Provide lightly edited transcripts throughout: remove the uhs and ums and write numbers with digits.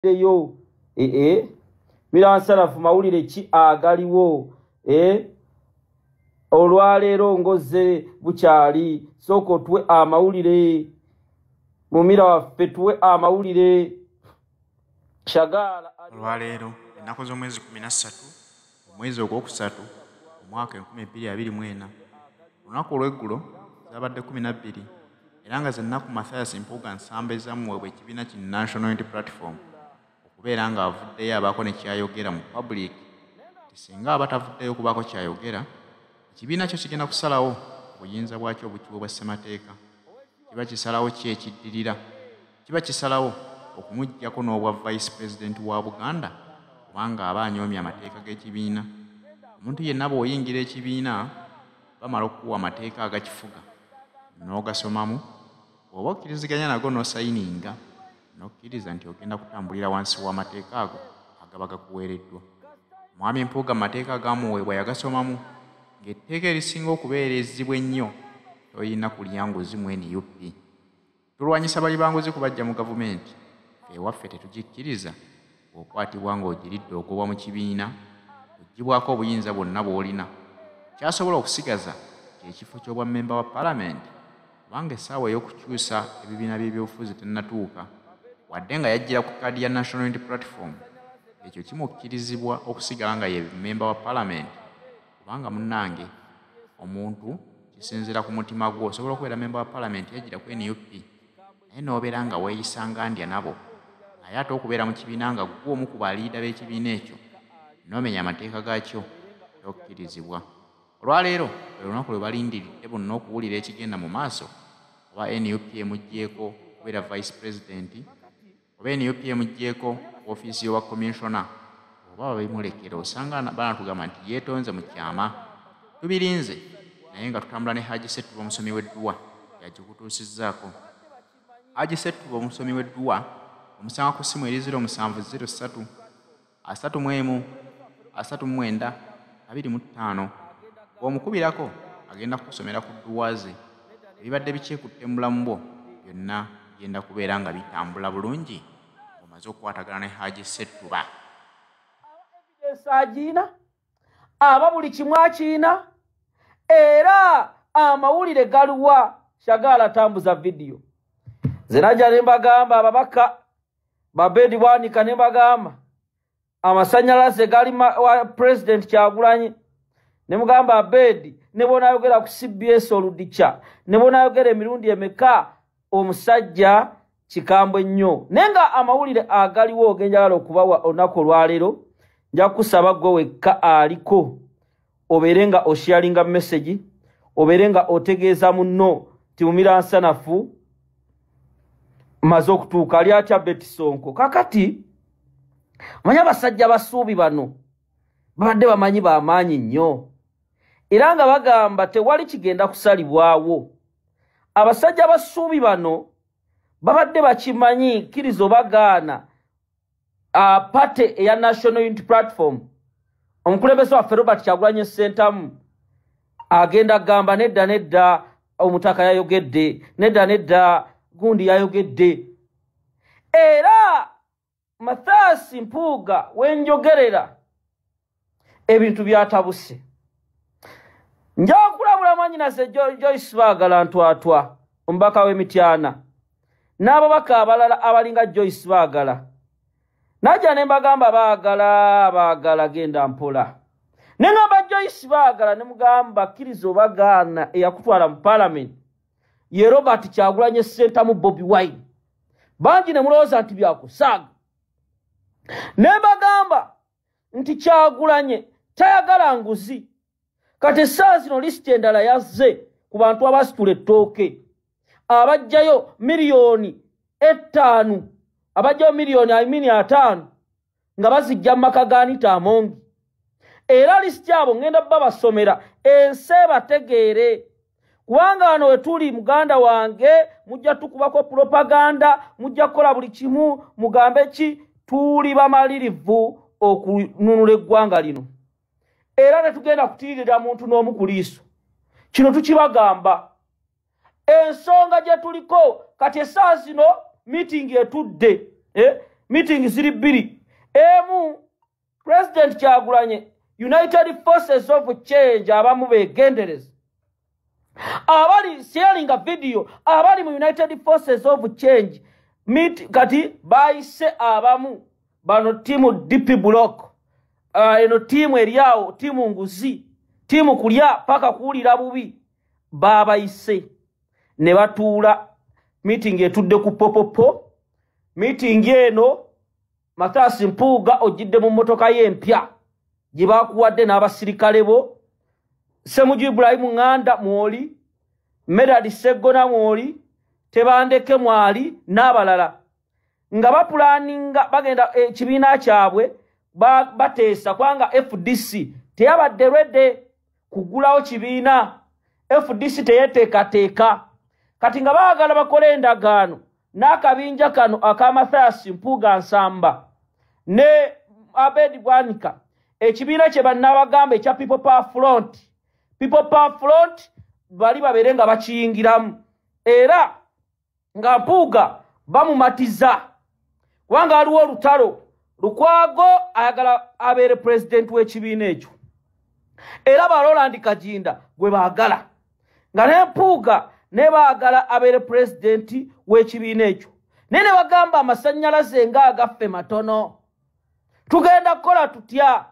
Yo Miransanafu, mawulire ki agaliwo? Olwaleero ngoze bukyali, sooka otuwe amawulire. Mumira waffe, tuwe amawulire. Shagala. Olwaleero ennaku z'omwezi 13, omwezi ogwokusatu, omwaka 2024, olunaku olw'eggulo zabadde 12, era nga zennaku Mathias Mpuuga Nsamba ezamuweebwa ekibiina ki National Unity Platform okubeera ng'avuddeyo abaako ne kyayogera mu public, nti singa aba tavuddeyo okubaako kyayogera, ekibiina kyo kigenda kusalawo obuyinza bwakyo obukiweebwa ssemateeka. Kiba kisalawo ki ekiddirira? Kiba kisalawo okumuggyako n'obwa vice president wa Buganda, kubanga aba anyoomye amateeka g'ekibiina. Omuntu yenna bw'oyingira ekibiina, bamala okukuwa amateeka agakifuga n'ogasomamu, bw'oba okkiriziganya nago n'osayininga, n'okkiriza nti ogenda kutambulira wansi w'amateeka ago agaba gakuweereddwa. Mwami Mpuuga mu mateeka agamuweebwa yagasomamu, ng'etteeka erisinga okubeera ezzibu ennyo, toyina kulya nguzi mu NUP. Tulwanyisa bali banguzi kubajja mu gavumenti, ffe ewaffe tetugikkiriza. Bw'okwatibwa ng'ogiridde, ogobwa mu kibiina, oggyibwako obuyinza bwonna bw'olina. Kyasobola okusigaza ky'ekifo ky'obwa mmemba wa paalamenti, kubanga essaawa ey'okukyusa ebibiina by'ebyobufuzi tennatuuka. Wadde nga yajjira ku kaadi ya National Unity Platform, ekyo kimukkirizibwa okusigala nga ye mmemba wa paalamenti, kubanga munnange, omuntu kisinziira ku mutima gwo. Osobola okubeera memba wa paalamenti yajjira ku NUP, naye n'obeera nga weeyisanga ndya nabo, naye ate okubeera mu kibiina nga ggwe omu ku baliida b'ekibiina ekyo n'omenya amateeka gaakyo, tokkirizibwa. Olwaleero lwe lunaku lwe balindiridde bonna okuwulira ekigenda mu maaso, oba NUP emuggyeko okubeera vice president, oba NUP emuggyeko ofiisi y'owa commissioner, oba babimulekera. Osanga banatugamba nti yeetonze mu kyama. Tubirinze, naye nga tutambula ne Haji Ssettuba, omusomi w'edduwa, yagikutuusizzaako. Haji Ssettuba, omusomi w'edduwa, omusanga ku ssimu eri 0703 31 39 25. Bw'omukubirako, agenda kukusomera ku dduwa ze. Ebibadde bikyekutte mu bulamu bwo byonna bigenda kubeera nga bitambula bulungi ng'omaze okukwatagana ne Haji Ssettuba. Evidence agiina, aba buli kimu akiina. Era amawulire galiwa? Shagala, tambuza vidiyo. Nze najja ne mbagamba ababaka babedi bwanika, ne mbagamba amasanyalaze gali wa President Kyagulanyi, ne mugamba Abedi ne bonayogera ku CBS oludikya, ne bonayogera emirundi emeka, omusajja kikambwe nnyo. Naye nga amawulire agaliwo genjagala okubawa olunaku olwaleero, nja kusaba gwe wekka aliko obeere nga osharinga message, obeere nga otegeeza munno ti Mumira Nsanafu maze okutuuka. Ali atya Betisonko? Kakati manyi abasajja basuubi bano babadde bamanyi bamaanyi nnyo, era nga bagamba tewali kigenda kusalibwawo. Abasajja basuubi bano babadde bakimanyi, kkiriza obagaana, party eya National Unity Platform, omukulembeze waffe Robert Kyagulanyi Ssentamu agenda gamba nedda nedda, omutaka yayogedde, nedda nedda, gundi yayogedde. Era Mathias Mpuuga wenjogerera ebintu byatabuse. Nja kulabula mwanyinaze Joyce Baagala Ntwatwa, omubaka w'Emityana, n'ababaka abalala abalinga Joyce Baagala. Najja ne mbagamba, baagala baagala genda mpola. Ne ngamba Joyce Baagala, ne mugamba kkiriza obagaana, eyakutwala mu paalamenti ye Robert Kyagulanyi Ssentamu Bobi Wine. Bangi ne mulowooza nti byakusaaga. Ne mbagamba nti Kyagulanye tayagala nguzi. Kati essaawa zino lisiti endala yazze ku bantu abasitula ettooke, abajjayo 5 miliyoni, abajjayo miliyoni amini 50 nga bazijja mu maka ga Anita Amongi. Era lisiti abo ŋŋenda babasomera, ensi ebategeere, kubanga wano we tuli, muganda wange, mujja tukubako propaganda, mujja kukola buli kimu, mugambe ki, tuli bamalirivu okununula eggwanga lino, era tetugenda kutiirira muntu n'omu ku liiso. Kino tukibagamba. Ensonga gye tuliko kati essaawa zino, meeting etudde. Meeting ziri bbiri. Emu President Kyagulanyi, United Forces of Change, abamu begendereza abali sharing a video, abali mu United Forces of Change meet. Kati bayise abamu bano timu DP Block, eno tiimu eryawo, tiimu nguzi, tiimu kulya paka kuwulira bubi. Babayise ne batuula. Meeting etudde ku popopo. Meeting eno, Mathias Mpuuga ojjidde mu mmotoka y'empya gye bakuwadde n'abasirikale bo. Ssemujju Ibrahimu Ŋŋanda mwoli, Medard Sseggona mwoli, Tebandeke mwali n'abalala, nga bapulaninga bagenda ekibiina kyabwe. Bateesa kubanga FDC teyabadde ready kugulawo kibiina. FDC teyeteekateeka. Kati nga baagala bakole endagaano n'akabinja kano aka Mathias Mpuuga Nsamba ne Abed Bwanika, ekibiina kye bannabagamba ekya People Power Front. People Power Front bali babeere nga bakiyingiramu, era nga Mpuuga bamumatiza kubanga waliwo olutalo. Lukwago ayagala abeere pulezidenti w'ekibiina ekyo, era ba Roland Kaginda gwe baagala, nga ne Mpuuga ne baagala abeere pulezidenti w'ekibiina ekyo. Naye ne bagamba amasannyalaze ng'agaffe matono, tugenda kukola tutya?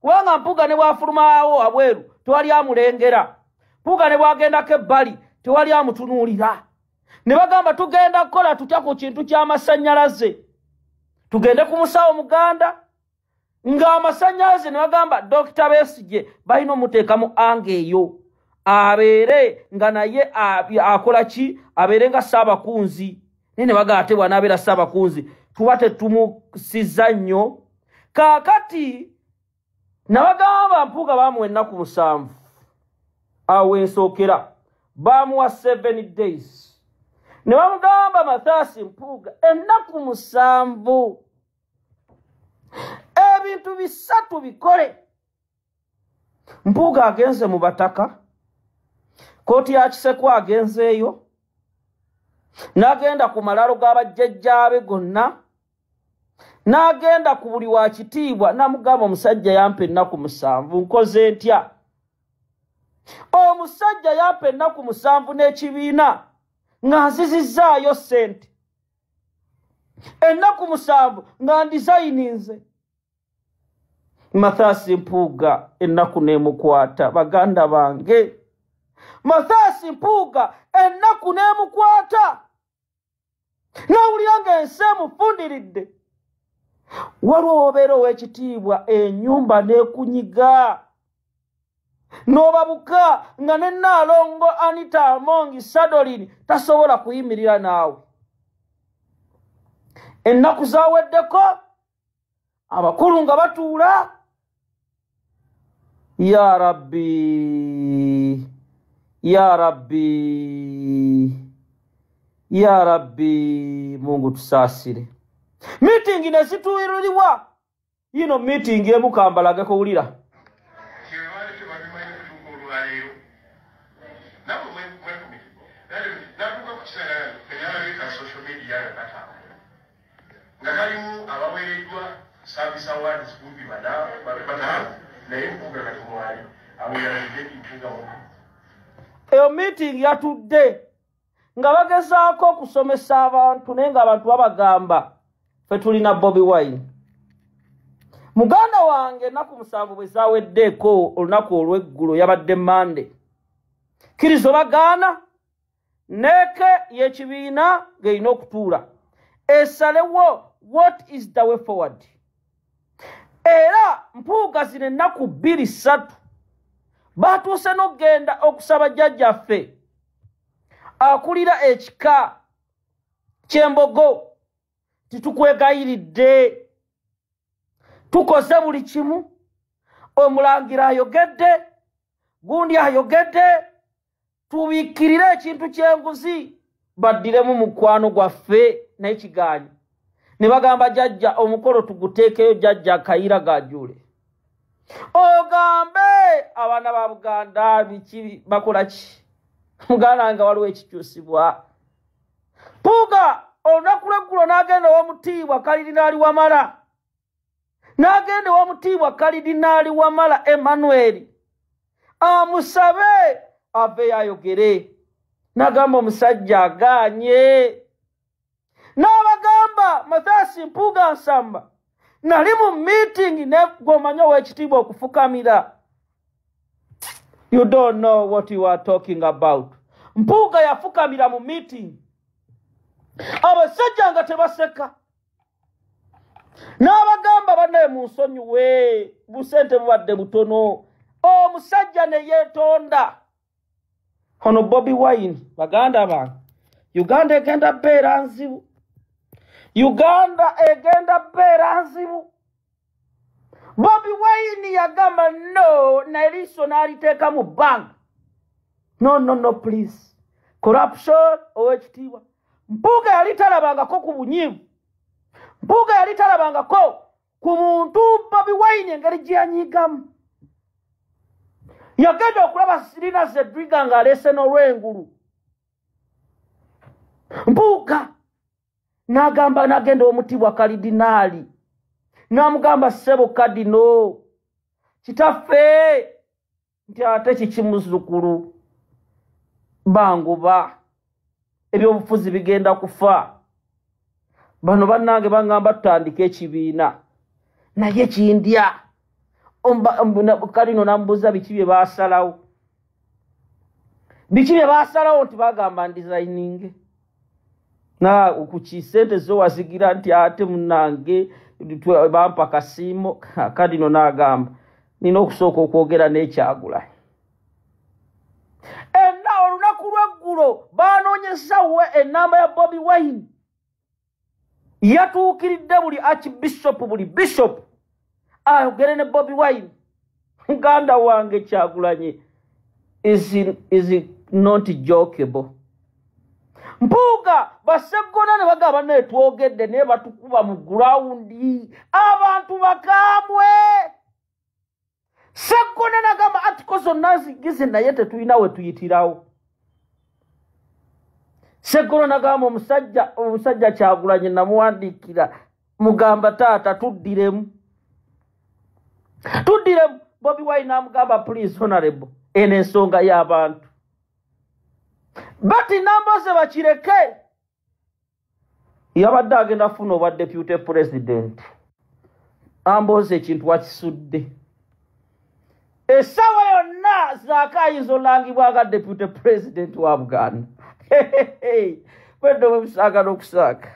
Kubanga Mpuuga ne bwafulumaawo abweru tewali amulengera, Mpuuga ne bwagendako ebbali tewali amutunuulira. Ne bagamba tugenda kukola tutya ku kintu ky'amasannyalaze? Tugende ku musawo muganda ng'amasannyalaze. Ne bagamba Dr. Besigye balina omuteekamu anga eyo, abeere nga naye akola ki, abeere nga ssaabakunzi. Naye ne bagamba ate bw'anaabeera ssaabakunzi tuba tetumusiza nnyo. Kaakati nabagamba Mpuuga baamuwa ennaku 7. Awo ensookera baamuwa 7 days, ne bamugamba Mathias Mpuuga, ennaku 7, ebintu 3 bikole. Mpuuga agenze mu bataka, kooti ya Kisekwa agenzeeyo, n'agenda ku malalo g'abajjajjaabe gonna, n'agenda ku buli wa kitiibwa, n'amugamba omusajja yampa ennaku 7, nkoze ntya? Omusajja yampa ennaku 7 n'ekibiina nga nzizizzaayo ssente, ennaku 7 nga ndizayininze. Mathias Mpuuga ennaku n'emukwata. Baganda bange, Mathias Mpuuga ennaku n'emukwata, n'awulira ng'ensi emufundiridde. Waliwo obeera ow'ekitiibwa, ennyumba n'ekunyiga n'obabuka nga ne Nnaalongo Anita Amongi Sadolini tasobola kuyimirira naawe. Ennaku zaweddeko, abakulu nga batuula. Ya Rabbi, ya Rabbi, ya Rabbi, Mungu tusaasire. Meeting ne zituuliwa. Yino meeting emu kambalageko, wulira. Tebabimanyi okutuuka olwaleero. Nammwe natuuka ku kiseera enyalabika social media nga katambula nga kalimu abaweereddwa service awards kumpi bana, bataano, naye Mpuuga kati mwali aweerabidde Mpuuga muku. Eyo meeting yatudde nga bagezaako okusomesa abantu, naye ng'abantu babagamba ffe tulina Bobi Wine. Muganda wange, ennaku 7 bwe zaweddeeko, olunaku olw'eggulo yabadde Mande, kkirizo bagaana. Neeke y'ekibiina ng'erina okutuula esalewo what is the way forward. Era Mpuuga zino ennaku 2, 3 batuuse n'okugenda okusaba jjajjaffe akulira ekika ky'embogo, titukwegayiridde, tukoze buli kimu, omulangira ayogedde, gundi ayogedde, tubikkirire ekintu ky'enguzi baddiremu mukwano gwaffe. Naye kigaanyi. Ne bagamba jjajja omukolo tuguteekeyo, jjajja Kayira gajule, ogambe abaana ba Buganda biki, bakola ki. Muganda nga waliwo ekikyusibwa. Mpuuga olunaku lw'eggulo n'agenda ow'omutiibwa Kalidinaali Wamala, n'agenda ow'omutiibwa Kalidinaali Wamala Emmanuel amusabe aveeyo ayogere. N'agamba omusajja agaanye. N'abagamba Mathias Mpuuga Nsamba, nali mu meeting ne gw'omanyi ow'ekitiibwa okufukamira. You don't know what you are talking about. Mpuuga yafukamira mu meeting, abasajja nga tebaseka. N'abagamba bannaye munsonyiwe, busente bubadde butono. Omusajja ne yeetonda. Ono Bobi Wine, baganda bange, Uganda egenda bbeera nzibu. Uganda egenda bbeera nzibu. Bobi Wine yagamba no, n'eriiso n'aliteeka mu bank. No, no, no, please. Corruption, ow'ekitiibwa. Mpuuga yali talabangako ku bunyiivu. Mpuuga yali talabangako ku muntu Bobi Wine engeri gye yanyigamu. Yagenda okulaba Sirina Zedriga ng'aleese n'olw'engulu. Mpuuga n'agamba, n'agenda omutiibwa Kalidinaali n'amugamba ssebo Kadino kitaffe, nti ate kiki muzzukulu, banguba ebyobufuzi bigenda kufa. Bano bannange baŋŋamba tutandike ekibiina, naye kindya. Kalino n'amubuuza biki bye baasalawo, biki bye baasalawo, nti bagamba ndizayininge na ku kisente zo wazigira, nti ate munnange bampa kasiimo. Kadino n'agamba nina okusooka okwogera n'Ekyagulanyi. Enna olunaku lw'eggulo banoonyeza we ennamba ya Bobi Wine. Yatuukiridde buli archbishop, buli bishop ayogere ne Bobi Wine. Muganda wange Kyagulanyi is not jokeable. Mpuuga baseggona ne bagamba naye twogedde naye batukuba mu gulawundi, abantu bakambwe. Seggona n'agamba atiko zonna zigize naye tetulina we tuyitirawo. Seggona n'agamba omusajja Kyagulanyi namuwandiikira mugamba taata tuddiremu, tuddiremu. Bobi Wine n'amugamba please honorable, eno ensonga y'abantu. Bati Namboze bakireke. Yabadde agenda funa obwa deputy president. Namboze ekintu wakisudde. Essaawa yonna Zaake ayinza olangibwa nga deputy president wa Buganda. Bwedde bwe busaaga n'okusaaga.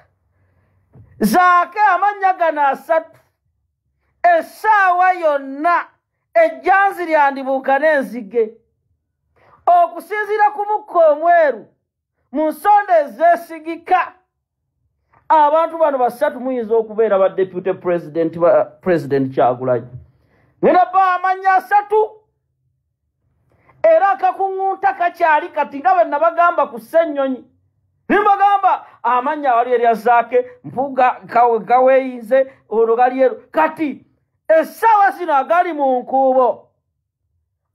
Zaake amannya gano asatu. Essaawa yonna ejjanzi lyandibuuka n'enzige. Okusinziira ku mukka omweru mu nsonda ezeesigika, abantu bano basatu muyinza okubeera ba deputy president ba President Kyagulanyi. Ngenda ba amannya asatu era akakuŋŋunta kakyali kati nga bwe nabagamba ku Ssennyonyi. Nimbagamba amannya wali erya Zaake, Mpuuga gaweeyinze, olwo gali ero. Kati essaawa zino agali mu nkuubo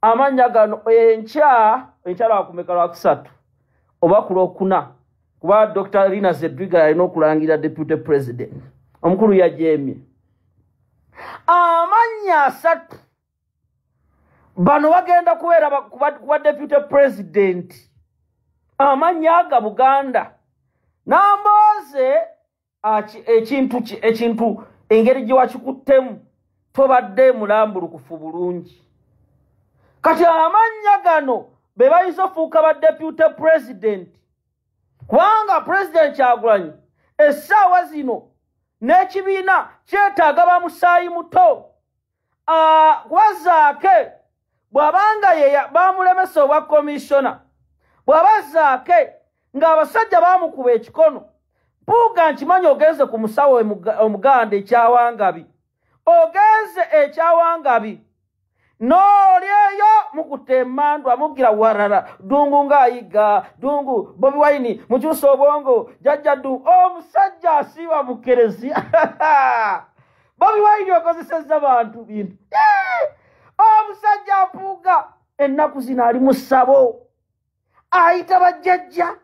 amannya gano enkya lwakumeka lwakusatu oba ku lwokuna, kuba Dr. Rina Zedriga alina okulangira deputy president omukulu yajeemye. Amannya asatu bano bagenda kubeera kuba deputy president. Amannya aga Buganda. Namboze ekintu engeri gye wakikuttemu tobadde mulambulukufu bulungi. Kati amannya gano be bayinza ofuuka ba deputy president, kubanga President Kyagulanyi essaawa zino n'ekibiina kyetaaga ba musaayi muto. Kuba Zaake bw'abanga ye bamulemesa obwa commissioner, bw'aba Zaake ng'abasajja baamukuba ekikono. Mpuuga nkimanyi ogenze ku musawo omuganda ekyawangabi, ogenze ekyawangabi n'olyeyo mukutte emmandu amugira warara Ddungu ng'ayiga Ddungu Bobi Wine mukyusa obwongo jjajja Ddungu. Omusajja asiiba mu kereziya. Bobi Wine okozesezza bantu bintu. Omusajja Mpuuga ennaku zino ali mu ssabo, ayita bajjajja,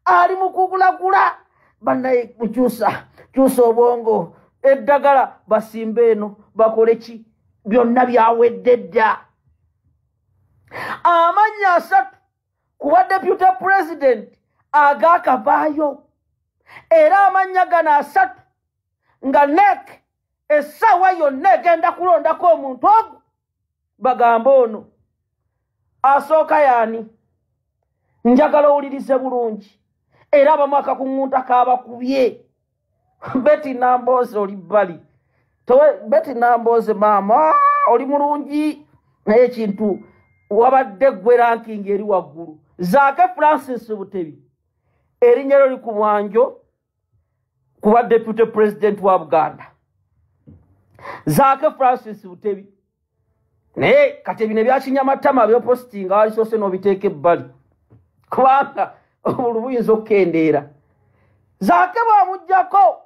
ali mu kugulagula. Bannaye mukyusa kyusa obwongo, eddagala basimbe eno bakole ki, byonna byawedde dda. Amannya 3 kuba deputy president agakavaayo, era amannya gano 3 nga NEC essaawa yonna egenda kulondako omuntu ogwo. Bagamba ono asooka yaani? Njagala owulirize bulungi, era abamu akakuŋŋunta kaabakubye. Betty Nambooze oli bbali, Betty Nambooze maama oli mulungi, naye ekintu wabadde gwe ranking eri waggulu. Zaake Francis Butebi erinnya lyo li ku mwanjo kuba deputy president wa Buganda. Zaake Francis Butebi, naye kati bino ebyakinyamatama byopositinga walisoose n'obiteeka ebbali, kubanga obulu buyinza okukendeera. Zaake bw'amuggyako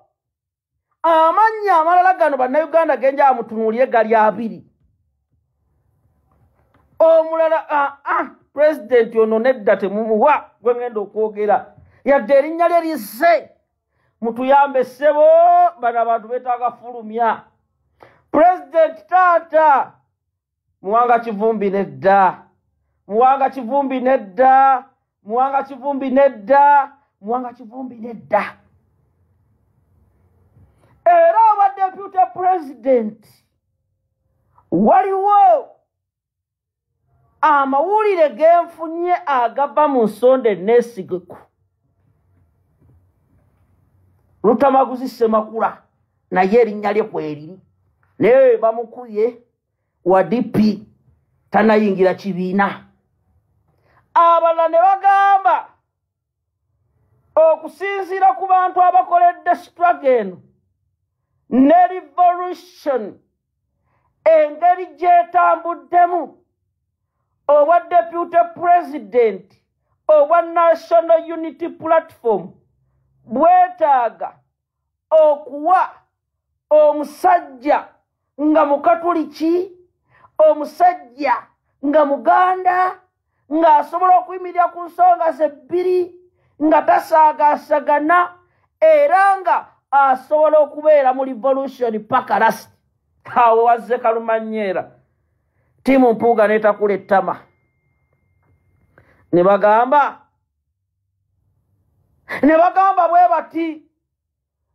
amannya amalala gano bannayuganda genja amutunuulire gali 2. Omulala pulezidenti ono nedda temumuwa, gwe ngenda okwogera yadde erinnya lye lizze, mutuyambe ssebo, bano abantu beetaaga fulumya. Pulezidenti taata Muwanga Kivumbi nedda, Muwanga Kivumbi nedda, Muwanga Kivumbi nedda, Muwanga Kivumbi nedda. Era oba deputy president waliwo amawulire genfunye agava mu nsonda enneesigeku. Lutamaguzi Ssemakula naye erinnya lye kweriri, naye bamukuye wa DP tanayingira kibiina. Abalala ne bagamba okusinziira ku bantu abakoledde struggle eno ne revolution engeri gy'etambuddemu, obwa deputy president obwa National Unity Platform bwetaaga okuwa omusajja nga mukatuliki, omusajja nga muganda, ng'asobola okuyimirira ku nsonga ze bbiri, nga tasaagaasagana, era nga asobola okubeera mu revolution paka last. Awo wazze Kalumanyeera, ttiimu Mpuuga n'etakula ettama. Ne bagamba bwe bati,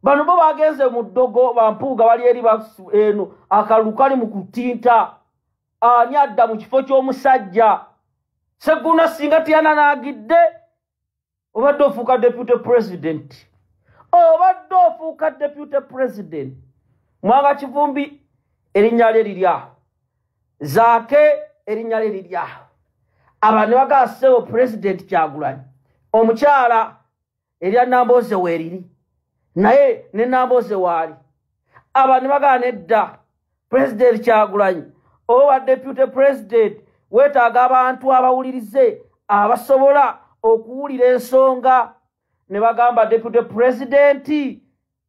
bano bo bagenze mu ddogo, bampuuga bali eri eno akalulu kali mu kutinta, ani adda mu kifo ky'omusajja. Ssegguna singa tiyananaagidde, obadde ofuuka deputy president, obadde ofuuka deputy president. Mwanga Kivumbi erinnya lye liri awo, Zaake erinnya lye liri awo. Aba ne bagamba ssebo president Kyagulanyi, omukyala erya Nambooze weeriri, naye ne Nambooze waali. Aba ne bagamba nedda, president Kyagulanyi oba deputy president weetaaga abantu abawulirize abasobola okuwulira ensonga. Ne bagamba deputy president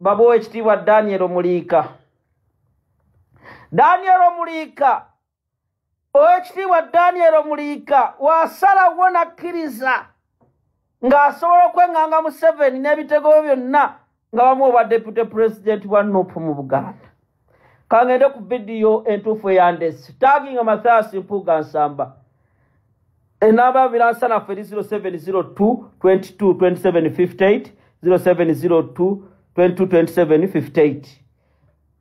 babuwa ekitiibwa Daniel Muliika. Daniel Muliika, owekitiibwa Daniel Muliika wasalawo n'akkiriza ng'asobola okweŋŋanga Museveni n'ebitego byonna nga bamuwa obwa deputy president bwa NUP mu Buganda. Kangende ku vidiyo entuufu eyandesi taginga Mathias Mpuuga Nsamba. Enamba ya Miransanafu eri 0702 22 27 58, 0702 22 27 58.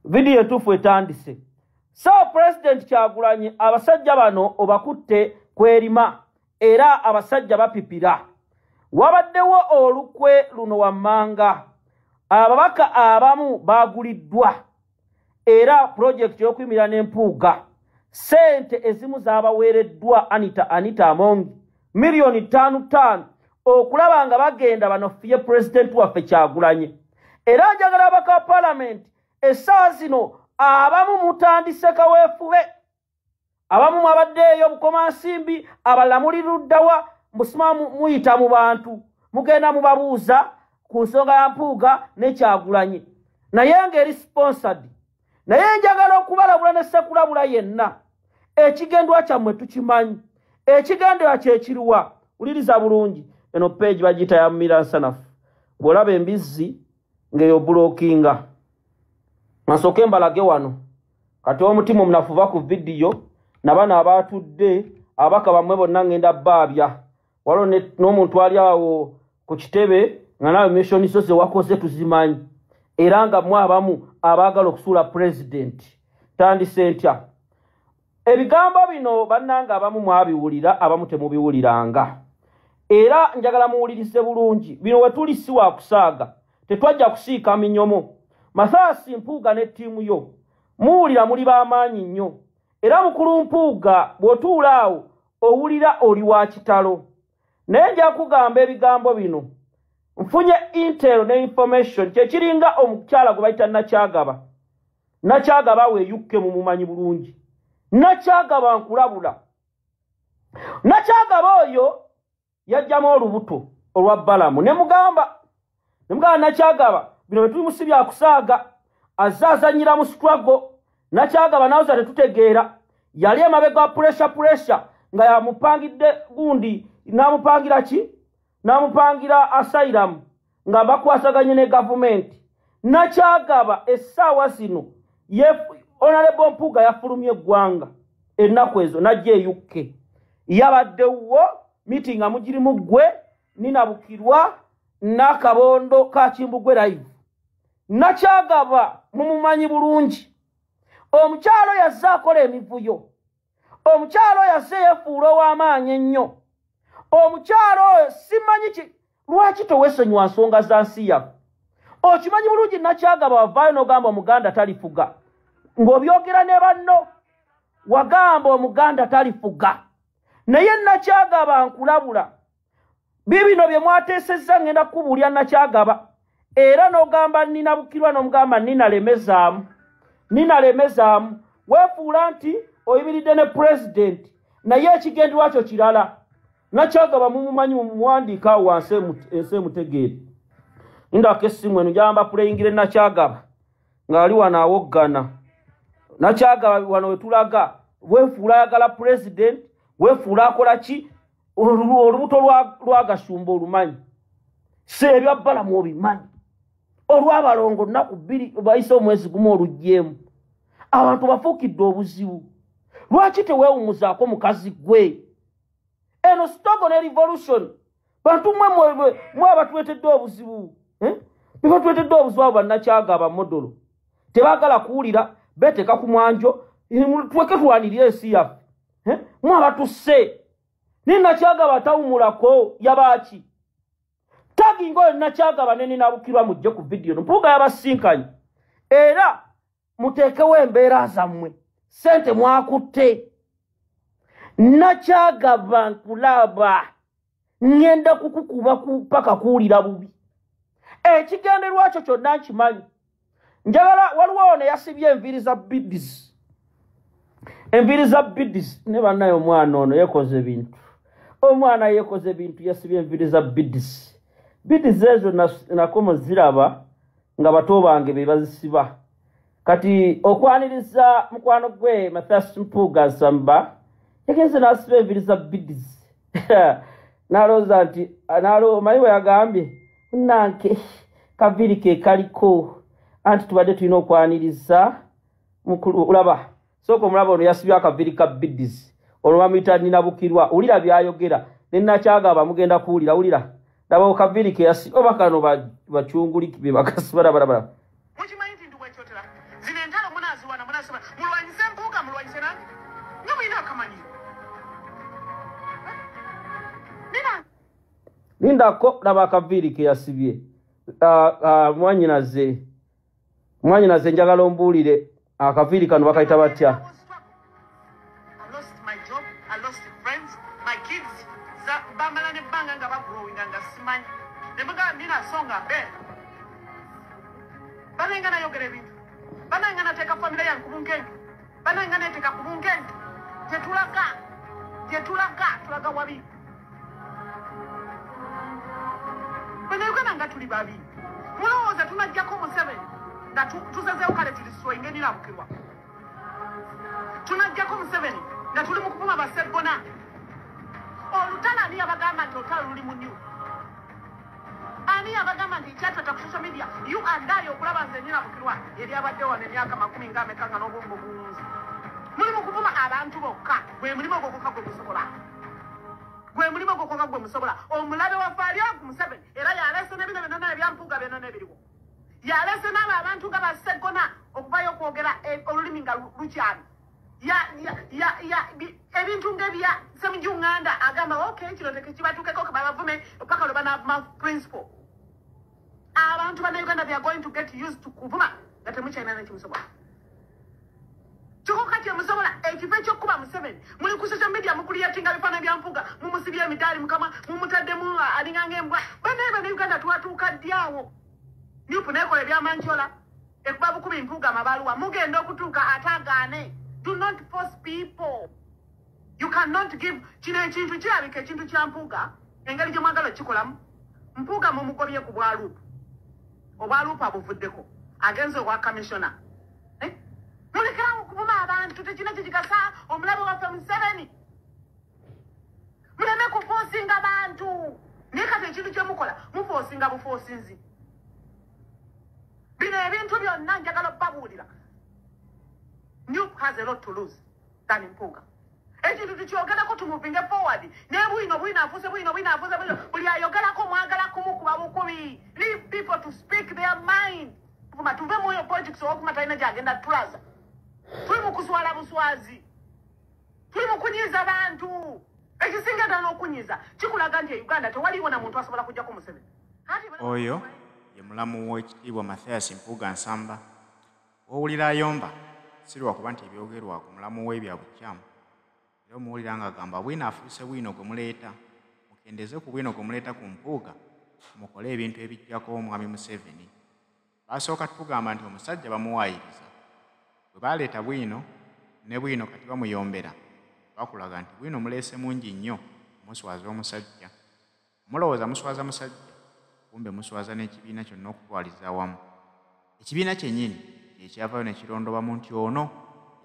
Vidiyo entuufu etandise. So President Kyagulanyi abasajja bano obakutte kwerima, era abasajja bapipira. Wabaddewo olukwe luno wammanga, ababaka abamu baguliddwa, era project y'okuyimirira n'empuuga ssente ezimu zaabaweereddwa Anita Among miliyoni 5 okulaba nga bagenda banofiye president waffe Kyagulanyi. Era njagala abaka parliament essaawa zino abamu mutandise kaweefube, abamu mwabaddeeyo Bukomansimbi, abalala muli luddawa, musima muyita mu bantu mugenda mubabuuza ku nsonga ya Mpuuga ne Kyagulanyi, naye ng'eri sponsored. Naye njagala okubalabula ne ssekulabula yenna, ekigendwa kyammwe tukimanyi, ekigendwa kyekiruwa. Wuliriza bulungi, eno page bagiyita ya Miransanafu. Bw'olaba embizzi ng'eyo bulokinga. Nsooke mbalage wano. Kati omutima omunafu va ku vidiyo na bano abaatudde abaka bammwe bonna ngenda baabya. Waliwo n'omuntu ali awo ku kitebe nga naawe mission zo ze wakoze tuzimanyi. Era nga mmwe abamu abaagala okusuula pulezidenti. Tandise ntya? Ebigambo bino bannange abamu mwabiwulira, abamu temubiwuliranga. Era njagala muwulirize bulungi. Bino we tuli si wa kusaaga. Tetwajja kusiika minyomo. Mathias Mpuuga ne ttiimu yo muwulira muli b'amaanyi nnyo. Era mukulu Mpuuga bw'otuula awo owulira oli wa kitalo. Naye nja kugamba ebigambo bino. Nfunye intel ne information kyekiringa omukyala gwe bayita Nakyagaba. Nakyagaba we UK mumumanyi bulungi. Nakyagaba nkulabula. Nakyagaba oyo yajjamu olubuto olwa Balamu. Ne mugamba Nakyagaba bino bwe tuli mu si bya kusaaga, azze azannyira mu struggle. Nakyagaba nawe tetutegeera. Yali emabega wa pressure nga yamupangidde gundi, n'amupangira ki? N'amupangira asylum nga bakwasaganye ne gavumenti. Nakyagaba essaawa zino Honorable Mpuuga yafulumye eggwanga ennaku ezo n'ajja e UK. Yabaddewo meeting nga mugirimu ggwe Nina Bukirwa n'akabondo ka Kimbugwe live. Nakyagaba mumumanyi bulungi. Omukyalo yazze akola emivuyo. Omukyalo yazze yeefuula ow'amaanyi ennyo. Omukyalo oyo simanyi ki lwaki towesonyiwa nsonga za nsi yaffe. Okimanyi bulungi Nakyagaba wavaayo n'ogamba Omuganda talifuga. Ng'obyogera ne banno wagamba Omuganda talifuga. Naye Nakyagaba nkulabula. Bibino bye mwateesezza ngenda kubuulya Nakyagaba. Era n'ogamba Nina Bukirwa n'omugamba Nina lemezaamu. Nina lemezaamu. Weefuula nti oyimiridde ne pulezidenti naye ekigendererwa kyo kirala. Nakyagaba mumumanyi mumuwandiika awo wansi ensi emutegeere. Ndako essimu eno gyamba puleyingire Nakyagaba ng'ali wano awoggana. Nakyagaba wano we tulaga weefuula ayagala pulezidenti, weefuula akola ki? Olubuto lwa Gashumba olumanyi. Si ebya Balamu obimanyi. Olw'abalongo nnaku bbiri bayise omwezi gumu oluggyemu. Abantu bafuukidde obuzibu. Lwaki teweewumuzaako mukazi gwe? Eno struggle ne revolution. Bantu mmwe abatuleetedde obuzibu. Bebatuleetedde obuzibu abo bannakyagaba modolo. Tebaagala kuwulira, beeteeka ku mwanjo, tweke tulwanirire ensi yaffe. Mmwe abatusse. Naye Nakyagaba tawumulako yabaaki? Taginga oyo Nakyagaba ne Nina Bukirwa mujje ku vidiyo. Mpuuga yabasinkanye. Era muteekewo embeera zammwe. Ssente mwakutte. Nakyagaba nkulaba. Ngenda kukukuba paka kuwulira bubi. Ekigendererwa kyo kyonna nkimanyi. Njagala waliwo ono yasibye enviiri za beads. Enviiri za beads ne bannaye omwana ono yeekoze ebintu. Omwana yeekoze ebintu yasibye enviiri za beads. Beads ezo nakomo ziraba nga bato bange be bazisiba. Kati okwaniriza mukwano gwe Mathias Mpuuga Nsamba yagenze n'asiba enviiri za beads. N'alowooza nti omanyi bwe yagambye nnanke kaviiri ke kaliko anti tubadde tulina okwaniriza mukulu olaba. Sooka omulaba ono yasibye akaviiri ka beads. Olwo bamuyita Nina Bukirwa. Wulira by'ayogera ne Nakyagaba mugenda kuwulira wulira. Laba okaviiri ke yasibye oba kano bacunguli be bakasiba laba. Mukimanyi nti ndi wekyotera. Zino entalo munaaziwana munaasiba. Mulwanyise Mpuuga mulwanyise nange. Nga mulina akamanyiiro. Nina Lindako laba akaviiri ke yasibye. Mwannyinaze njagala ombuulire akaviiri kano bakayita batya? I lost my job, I lost friends, my kids. Bamala nebbanga nga bagrowinga nga simanyi. Ne mugamba Nina songa be. Banange nayogera ebintu. Banange nateeka famire yange ku bunkenke. Banange neteeka ku bunkenke. Tetulaga. Tetulaga, tulaga wabi. Bannayuganda nga tuli babi. Mulowooza tunaggyako Museveni nga tusazeewo kale tuliswenge Nina Bukirwa. Tunaggyako Museveni nga tuli mu kuvuma basebbona. Olutalo ani yabagamba nti olutalo luli mu new? Ani abagamba nti kyatata ku social media, you and I okulaba nze Nina Bukirwa ebyabadde wano emyaka 10 nga ameka nga n'obwongo buwunze. Muli mu kuvuma abantu bokka, gwe mulimu ogwokka gwe musobola. Gwe mulimu ogwokka gwe musobola. Omulabe waffe ali ku Museveni era yaleese n'ebino byonna ebya Mpuuga byonna ebiriwo. Yaleese n'abo abantu nga basegona okuvayo okwogera olulimi nga lukyami. Ebintu ng'ebya Ssemujju Nganda agamba okay kino tekibatuukeko babavume paka lwe banaavuma principle. Abantu bannayuganda they are going to get used to kuvuma nga temukyalina nekimusobola. Kyokka kati emusobola ekifo ekyokkuba Museveni muli ku social media mukuliyatinga bifaananyi bya Mpuuga, mumusibye emidaali mukama, mumutaddemu alinga ng'embwa. Bannaye bannayuganda twatuuka ddi awo? NUP neekola ebyamancola ekuba bukubi Mpuuga amabaluwa, mugenda okutuuka ate agaane. Do not force people. You cannot give kino ekintu kirabika ekintu kya Mpuuga engeri gye mwagala okukikolamu. Mpuuga mumugobye ku bwaluupu, obwaluupu abuvuddeko agenze obwa commissioner. Mulekerawo okuvuma abantu, tekina kyekikasa omulabe waffe Museveni. Muleme kufoosinga bantu, naye kati ekintu kyemukola mufoosinga bufoosinzi. Bino ebintu byonna njagala okubabuulira. NUP has a lot to lose than Mpuuga. Ekintu tukyogerako tumuvinge forward. Ne bwino bwino afuuse bwino bwino afuuse bwino. Buli ayogerako mwagala kumukuba bukubi. Leave people to speak their mind. Tuve mu oyo politics owokuma talina gy'agenda tulaza. Tuli mu kuswala buswazi. Tuli mu kunyiiza bantu. Ekisinga ddala n'okunyiiza kikulaga nti e Uganda tewaliwo na muntu asobola kujjako Museveni. Oyo ye mulamu w'ekitiibwa Mathias Mpuuga Nsamba. Owulira ayomba si lwakuba nti ebyogerwa ku mulamu we bya bukyamu. Era omuwulira ng'agamba bwino afuuse bwino gwe muleeta, mukendeze ku bwino gwe muleeta ku Mpuuga, mukole ebintu ebijjako omwami Museveni. Basooka tugamba nti omusajja bamuwaayiriza. Bwe baleeta bwino ne bwino kati bamuyombera, bakulaga nti bwino muleese mungi nnyo muswaza omusajja. Mulowooza muswaza musajja, kumbe muswaza n'ekibiina kyonna okutwaliza awamu. Ekibiina kyennyini kyekyavaayo ne kirondobamu nti ono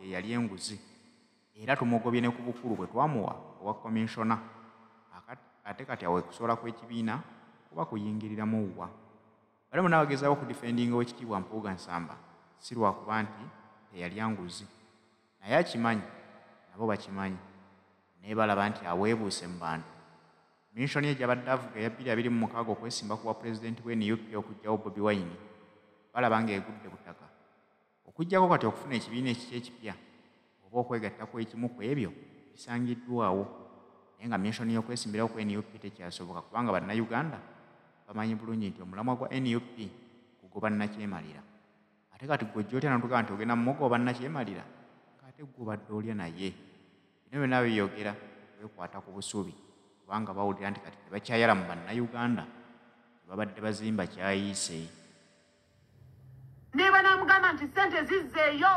ye yali enguzi, era tumugobye ne ku bukulu bwe twamuwa obwa commissioner. Ate kati awo okusobola kw'ekibiina kuba kuyingiriramu wa. Bali bonna bagezaako okudifendinga ow'ekitiibwa Mpuuga Nsamba si lwakuba nti teyalya nguzi, naye akimanyi nabo bakimanyi, naye balaba nti aweebuuse mu bantu. Mission ye gy'abadde avuga eya 2026 okwesimba ku bwa pulezidenti bw'e NUP okuggyawo Bobi Wine balaba ng'egudde butaka. Okuggyako kati okufuna ekibiina ekikye ekipya oba okwegatta ku ekimu ku ebyo bisangiddwawo, naye nga mission y'okwesimbirawo ku NUP tekyasoboka kubanga bannayuganda bamanyi bulungi nti omulamwa gwa NUP kugoba nnakyemalira. Ate kati ggwe ojja otya n'otugamba nti ogenda mumugoba nnakyemalira ng'ate ggwe obadde olya naye. Bino byonna byeyogera kwekwata ku busubi kubanga bawulira nti kati tebakyayala mu bannayuganda tebabadde bazimba kyayiise. Ne banamugamba nti ssente zizzeeyo.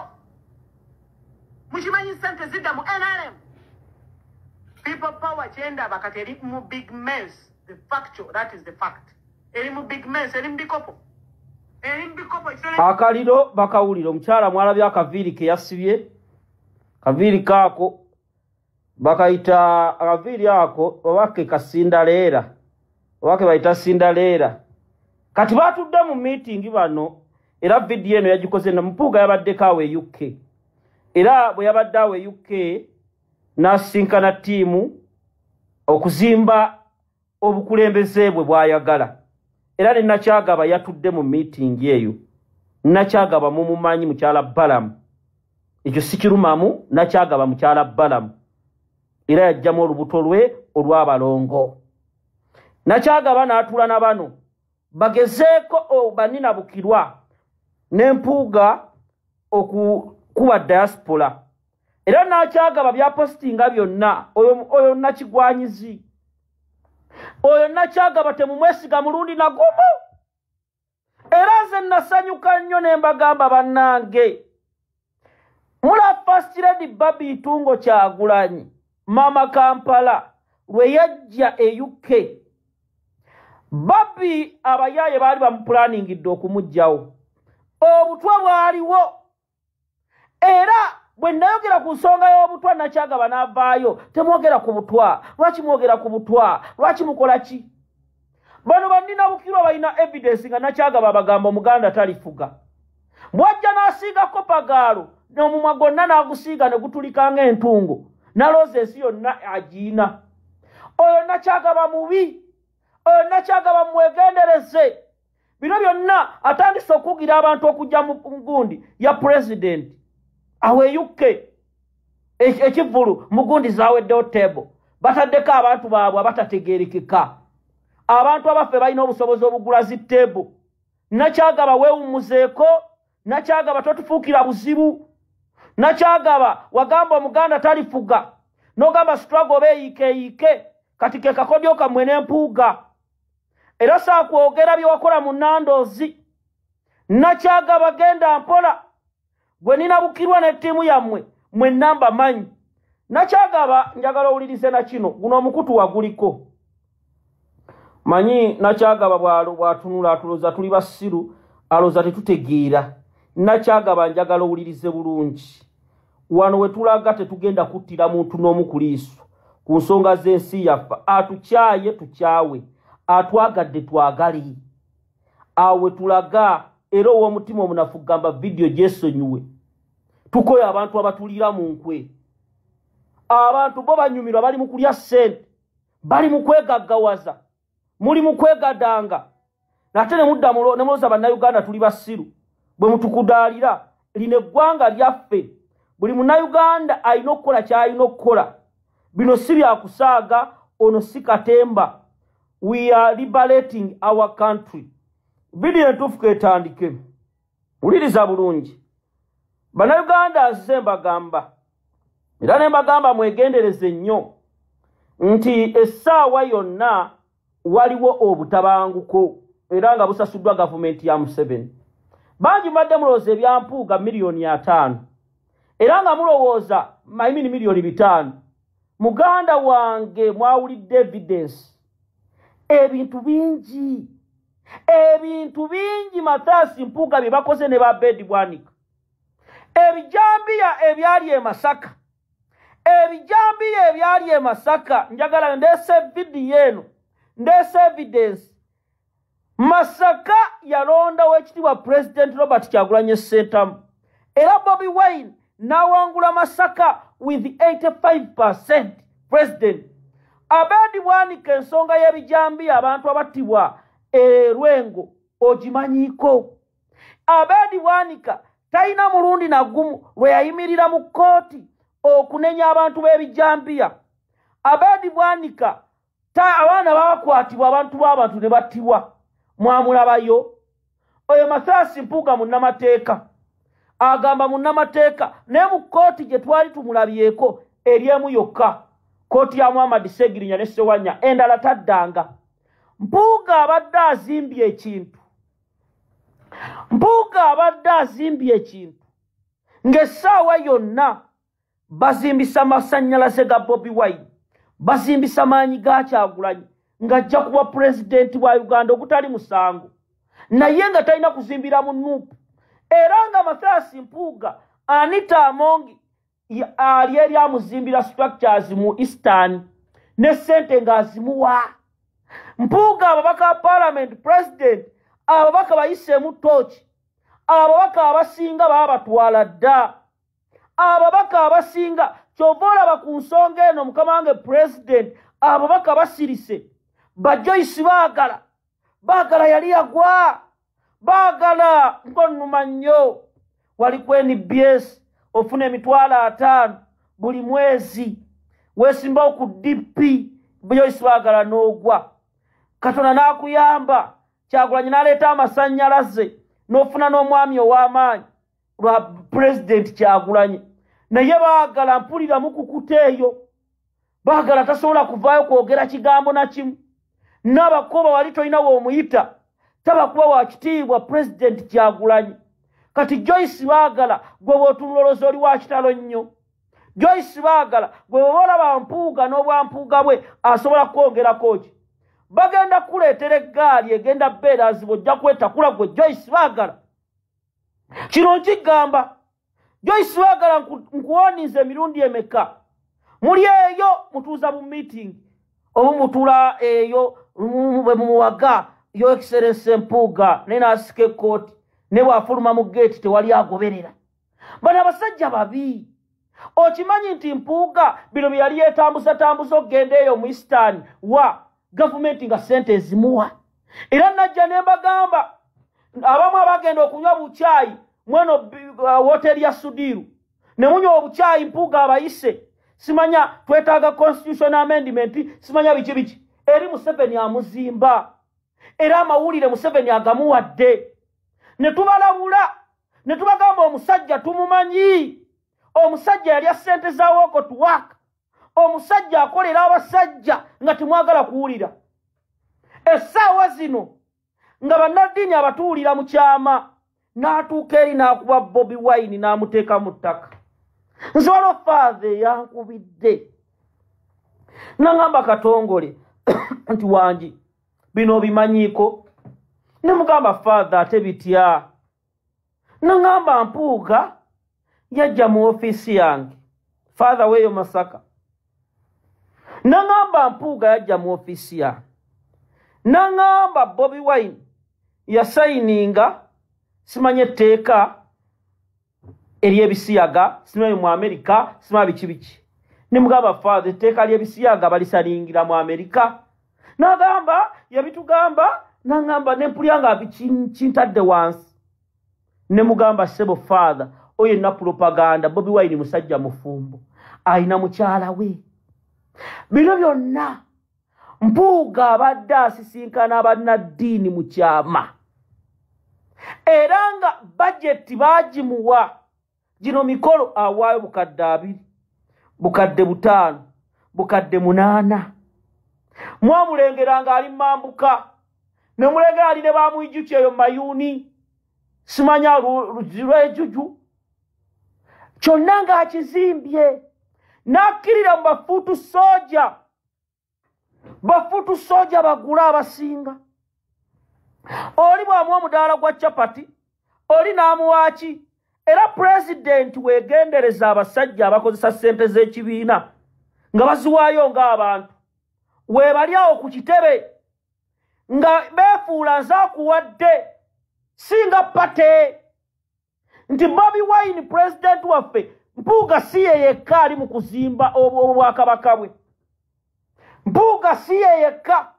Mukimanyi ssente zidda mu NRM. People power kyendaba kati eri mu big mess. The factual, that is the fact. Eri mu big mess, eri mu bikopo. Eri mu bikopo. Akaliro bakawulira omukyala mwalabye akaviiri ke yasibye. Kaviiri kaako bakayita akaviiri ako oba ke kasindaleera oba ke bayita sindaleera. Kati batudde mu meeting bano era vidiyo eno yagikoze na Mpuuga yabaddeko awo e UK. Era bwe yabadde awo e UK n'asisinkana ttiimu okuzimba obukulembeze bwe bw'ayagala. Era ne Nakyagaba yatudde mu meeting eyo. Nakyagaba mumumanyi mukyala Balamu. Ekyo si kirumamu, Nakyagaba mukyala Balamu. Era yajjamu olubuto lwe olw'abalongo. Nakyagaba n'atuula na bano bagezeeko banina Bukirwa ne Mpuuga okukuba diaspora. Era Nakyagaba byapositinga byonna oyo nakigwanyizi. Oyo Nakyagaba temumwesiga mulundi na gumu. Era nze nasanyuka nnyo ne mbagamba bannange. Mula First Lady Barbie Itungo Kyagulanyi, Mama Kampala, lwe yajja e UK. Barbie abayaaye baali bamuplaningidde okumuggyawo. Obutwa bwaliwo. Era bwe nayogera ku nsonga y'obutwa Nakyagaba n'avaayo, temwogera ku butwa. Lwaki mwogera ku butwa? Lwaki mukola ki? Bano bannina Bukirwa balina evidence nga Nakyagaba abagamba Omuganda talifuga. Bw'ajja n'asiigako pagaalo n'omumwa gwonna n'agusiiga ne gutulika ng'entungo, n'alooza ensi yonna agiina. Oyo Nakyagaba mubi, oyo Nakyagaba mwegendereze. Bino byonna atandise okugira abantu okujja mu gundi ya pulezidenti. Awo e UK ekivvulu mu gundi zaaweddewo table, bataddeko abantu baabwe abatategeerekeka. Abantu abaffe balina obusobozi obugula zi table. Nakyagaba weewummuzeeko, Nakyagaba totufuukira buzibu. Nakyagaba wagamba Omuganda talifuga, n'ogamba struggle beeyiikeeyiike, kati ke kakodyo kammwe n'empuuga. Era saakwogera bye wakola mu Nandozi. Nakyagaba genda mpola, gwe nina Bukirwa ne ttiimu yammwe mwenna mbamanyi. Nakyagaba njagala owulirize na kino, guno omukutu waguliko. Manyi Nakyagaba bw'atunula atulooza tuli basiru, alooza tetutegeera. Nakyagaba njagala owulirize bulungi. Wano we tulaga tetugenda kuttira muntu n'omu ku liiso ku nsonga z'ensi yaffe. Atukyaye tukyawe, atwagadde twagale. Awo we tulaga era ow'omutima omunafu gamba vidiyo gyesonyiwe. Tukoye abantu abatulira mu nkwe. Abantu bo banyumirwa, bali mu kulya ssente, bali mu kwegaggawaza, muli mu kwegadanga. Nate ne mudda ne mulowooza Bannayuganda tuli basiru. Bwe mutukudaalira, lino eggwanga lyaffe. Buli Munnayuganda alina okukola ky'alina okukola. Bino si bya kusaaga, ono si katemba. We are liberating our country. Vidiyo entuufu keetandike. Wuliriza bulungi. Bannayuganda nzize mbagamba, era ne mbagamba mwegendereze nnyo nti essaawa yonna waliwo obutabanguko era nga busasuddwa gavumenti ya Museveni. Bangi mbadde mulowooza ebya Mpuuga 5,000,000 era nga mulowooza maimini 5,000,000. Muganda wange mwawulidde evidence. Ebintu bingi, ebintu bingi Mathias Mpuuga bye bakoze ne ba Abedi Bwanika. Ebijambiya ebyali e Masaka, ebijambiya ebyali e Masaka, njagala ndeese vidiyo eno, ndeese evidence. Masaka yalondawo ekitiibwa President Robert Kyagulanyi Ssentamu, era Bobi Wine n'awangula Masaka with 85% president. Abedi Bwanika ensonga y'ebijambiya abantu abattibwa e Lwengo ogimanyiiko. Abedi Bwanika talina mulundi na gumu lwe yayimirira mu kkooti okunenya abantu b'ebijambiya. Abedi Bwanika abaana baakwatibwa abantu b'abantu ne battibwa, mwamulabayo. Oyo Mathias Mpuuga munnamateeka, agamba munnamateeka, naye mu kkooti gye twali tumulabyeko eri emu yokka, kkooti ya Muhammad Ssegirinya ne Ssewanya, endala taddanga. Mpuuga abadde azimbye ekintu, Mpuuga abadde azimbye ekintu ng'essaawa yonna bazimbisa amasannyalaze ga Bobi Wine, bazimbisa maanyi ga Kyagulanyi ng'ajja kuba pulezidenti wa Uganda ogutali musango, naye nga talina kuzimbira mu NUP. Era nga Mathias Mpuuga Anita Amongi ali eri amuzimbira structures mu Eastern ne ssente ng'azimuwa. Mpuuga ababaka ba parliament, president, ababaka bayiseemu tooki, ababaka abasinga baabatwala dda. Ababaka abasinga ky'ova olaba ku nsonga eno mukama wange president, ababaka basirise. Ba Joyce baagala, baagala yali yagwa, baagala ng'onnuma nnyo. Wali ku NBS ofuna 50,000 buli mwezi, weesimbawo ku DP, Joyce baagala n'ogwa. Katonda n'akuyamba, Kyagulanyi n'aleeta amasannyalaze, n'ofuna n'omwami ow'amaanyi lwa Pulezidenti Kyagulanyi. Naye baagala mpulira mukukuta eyo, baagala tasobola kuvaayo kwogera kigambo na kimu. N'abakuba wali tolina w'omuyita, tabakuba wa kitiibwa Pulezidenti Kyagulanyi. Kati Joyce baagala gwe bw'otunuloloza oli wa kitalo nnyo. Joyce baagala gwe bw'oba olaba Mpuuga n'obwampuuga bwe asobola kwongerako ki? Bagenda kuleetera eggaali egenda bbeera nzibu, ojja kwetakula gwe Joyce baagala. Kino nkigamba Joyce baagala nkuwoninze emirundi emeka. Muli eyo mutuuza bu meeting, Obumutula eyo bwe mumuwaga Your Excellency Mpuuga naye n'asika ekkooti ne bw'afuluma mu geeti tewali agoberera. Bano abasajja babi. Okimanyi nti Mpuuga bino bye yali yeetambuzatambuza okugenda eyo mu Eastern wa gavumenti nga ssente ezimuwa. Era najja ne mbagamba abamu abagenda okunywa bukyayi mweno woteri ya Sudiru ne munywa obukyayi Mpuuga abayise simanya twetaaga constitution amendment simanya biki biki. Eri Museveni amuzimba era amawulire Museveni agamuwadde. Ne tubalabula ne tubagamba omusajja tumumanyi, omusajja yalya ssente za walk to work, omusajja akolera abasajja nga temwagala kuwulira. Essaawa zino nga bannaddiini abatuwulira mu kyama n'atuuka eri n'akuba Bobi Wine n'amuteeka mu ttaka. Nze waliwo faatha eyankubidde n'aŋŋamba Katongole nti wangi bino obimanyiiko. Ne mugamba faatha ate bitya? N'aŋŋamba Mpuuga yajja mu ofiisi yange, faatha weeyo Masaka. N'aŋŋamba Mpuuga yajja mu ofiisi yange, n'aŋŋamba Bobi Wine yasayininga simanye etteeka ery'ebisiyaga simanyi mu Amerika simanyi biki biki. Ne mugamba faatha etteeka ly'ebisiyaga balisaningira mu Amerika. N'agamba yabitugamba, n'aŋŋamba ne mpulira nga kintadde wansi. Ne mugamba ssebo faatha oyo yenna propaganda, Bobi Wine musajja mufumbo ayina mukyala we. Bino byonna Mpuuga abadde asisinkana bannaddiini mu kyama era nga bajeti baagimuwa. Gino mikolo awaayo 2,000, 5,000, 8,000. Mwamulengera ng'ali mambuka, ne mulengera ali ne bamwijukya eyo Mayuuni simanya lwejuju kyonna ng'akizimbye n'akkirira mu bafuutu soja. Bafuutu soja bagula abasinga. Oli bw'amuwa omudaala gwa chapati, oli n'amuwaaki. Era pulezidenti weegendereza abasajja abakozesa ssente z'ekibiina nga baziwaayo ng'abantu. Weebali awo ku kitebe nga beefuula nze akuwadde singa pate nti Bobi Wine pulezidenti waffe. Mpuuga si ye yekka ali mu kuzimba obwakabaka bwe. Mpuuga si ye yekka.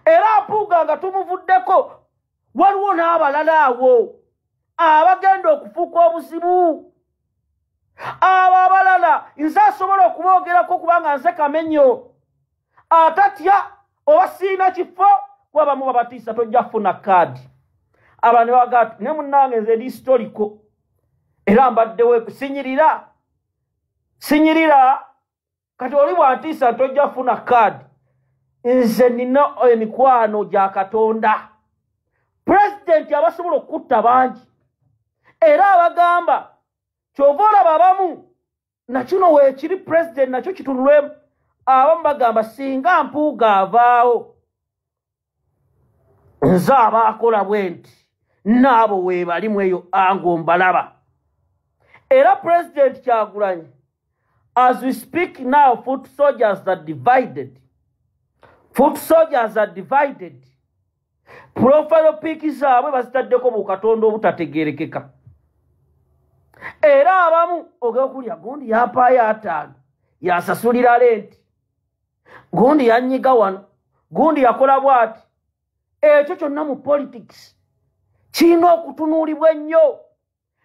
Era Mpuuga nga tumuvuddeko waliwo n'abalala awo abagenda okufuuka obuzibu. Abo abalala nze asobola okuboogerako kubanga nze Kamenyo atatya oba siina kifo kuba bamu babatiisa tojja kufuna kaadi. Abantu ne bagamba ne munnange nze ndi historical era mbaddewo sinyirira sinyirira. Kati oli bw'antiisa tojja kufuna kaadi, nze nina emikwano gya Katonda. Pulezidenti abasobola okutta bangi era abagamba kyova olaba abamu nakino weekiri pulezidenti nakyo kitunulwemu. Abamu bagamba singa Mpuuga avaawo nze abaakola bwe nti n'abo weebalimu eyo ango mbalaba. Era Pulezidenti Kyagulanyi, as we speak now, foot soldiers are divided. Foot soldiers are divided. Profile pic zaabwe bazitaddeko bukatonda obutategeerekeka. Era abamu ogenda okulya gundi yampaayo 5 yasasulira renti, gundi yanyiga wano, gundi yakola bw'ati. Ekyo kyonna mu politics kirina okutunuulibwa ennyo.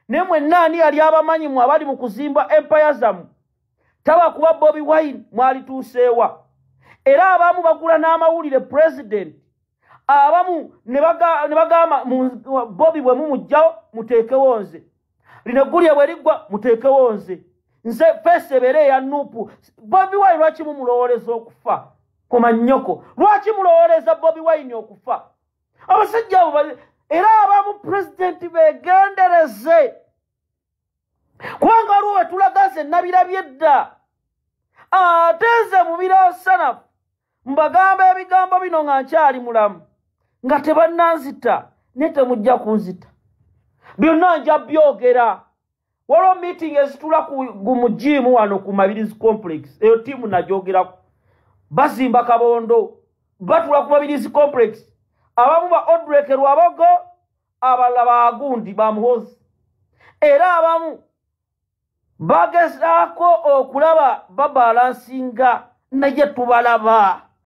Naye mwenna ani yali abamanyi mwe abali mu kuzimba empire zammwe taba kuba Bobi Wine mwalituuseewa. Era abamu bagula n'amawulire pulezidenti, abamu ne bagamba Bobi bwe mumuggyawo muteekewo nze, lino eggulire bwe liggwa muteekewo nze, nze feesi ebeere eya Nuupu. Bobi Wine lwaki mumulowooleza okufa? Koma nnyoko, lwaki mulowooleza Bobi Wine okufa? Abasajja abo era abamu pulezidenti beegendereze kubanga waliwo we tulaga nze nabirabye dda. Ate nze mubiransanafu mbagamba ebigambo bino nga nkyali mulamu nga tebannanzita naye temujja kunzita, byonna nja byogera. Waliwo meeting ezitula ku mu gym wano ku Mabirizi complex, eyo ttiimu nagyogerako. Bazimba kabondo, batula ku Mabirizi Complex. Abamu ba Odrek Rwabogo, abalala bagundi ba Muhoozi. Era abamu bagezaako okulaba babalansinga, naye tubalaba.